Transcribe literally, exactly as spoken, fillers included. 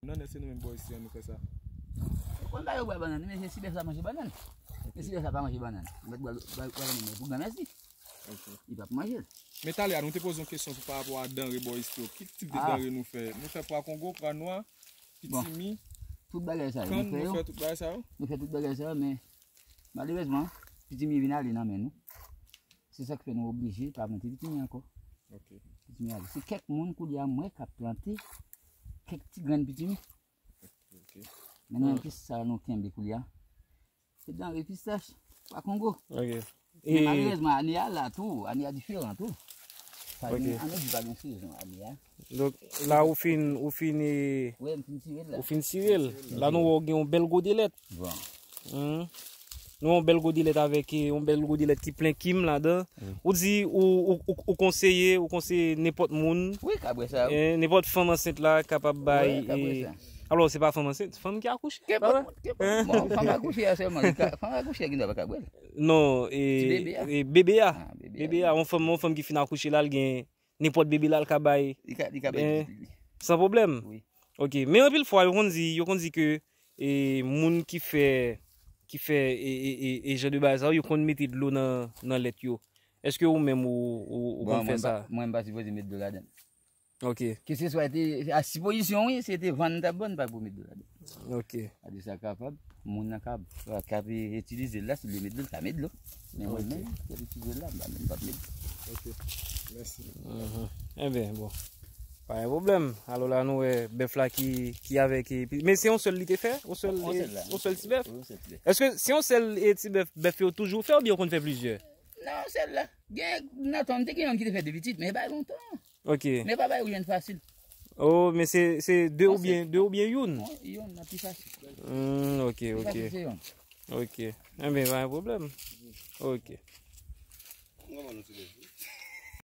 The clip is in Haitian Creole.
Non, non, se nou menm bò isi an nou fè sa. Ou konn bagay yo bwa bannann, men se si bèf sa manje bannann. Men si bèf sa pa manje bannann, ou mèt bwa bwa bannann pou granmèsi. Ok. Li p ap manje l. Men talè a, nou te poze yon kesyon sou pa rapò a danre bò isi yo. Ki tip de Ah. danre nou fè? Nou fè pwa kongo, pwa nwa, Bon. pitimi, Tout bagay sa yo, kann, nou fè nou yo. fè tout bagay sa yo? Nou fè tout bagay sa yo, men malerezman, pitimi vin ale nan men nou. Se sa k fè nou oblije pa plante pitimi ankò. Ok. Pitimi ale. Se kèk moun koulye a m wè k ap plante kèk ti grenn pitimi. Ok. Men nou menm ki sa nou kenbe koulye a. Se danre pistach, pwa kongo. Ok. Men E malerezman, ane a la tou, ane a diferan tou. Pa gen, Ok. ane di pa gen sezon ane a. Donk, la ou fin, ou fin, e, Wi, m fin tire l la. ou fin tire l. La nou wè w gen yon bèl gode lèt. Bon. Hmm. Nou wè yon bèl gode lèt avèk, e, yon bèl gode lèt ki plen kim ladan. Wi. Ou di, ou, ou, ou, ou konseye, ou konseye nenpòt moun. Wi, ka bwè sa, wi. E, nenpòt fanm ansent la kapab bay, Wi, ka bwè e, sa. Alò, se pa fanm ansent, fanm ki akouche, pa vre? Kenpòt, kenpòt. Bon, fanm akouche a sèlman, li ka, fanm akouche a gen dwa pa ka bwè l. Non, e, Ti bebe a? e, bebe a. Ah, bebe a. Bebe a, yon fanm, yon fanm ki fin akouche la, l gen nenpòt bebe la, l ka bay. Li ka, li ka bay Eh, pitit li. San pwoblèm. Wi. Ok, men anpil fwa, yo konn di, yo konn di ke, e, moun ki fè, ki fè, e, e, e, e jan de bagay sa yo, yo konn mete dlo nan, nan lèt yo. Èske ou menm ou, ou, ou Bon, konn fè mwen sa? pa, mwen m pa sipoze met dlo ladan. Ok. Keseswa te, a sipozisyon, wi, se te vann ta vann, pa pou met dlo ladan. Ok. Adi sa kapab, moun nan ka, ka itilize l la, si l vle met dlo, l ka met dlo. Men mwen Ok. menm, si l itilize l la, m pa, m pa met dlo. Ok. Mèsi. Mhm. Enben, bon. Pa gen pwoblèm. Alò la, nou wè bèf la ki, ki avèk, e, pi- men se yon sèl li te fè? Yon sèl, Yon e, sèl la. yon sèl ti bèf? Wi, yon sèl ti bèf. Èske se yon sèl, e, ti bèf, bèf yo toujou fè oubyen yo konn fè plizyè? Non, sèl la. Gen, nan tan, m te gen yon ki te fè de pitit, men e pa lontan. Ok. Men pa bay ou jwenn fasil. Oh, men se, se de Yon oubyen, sèl. de oubyen youn? Yon, youn nan pi fasil. Hmm, ok, Pi ok. fasil se youn. Ok. Enben, pa gen pwoblèm. Ok. Mwen ban nou ti bèf.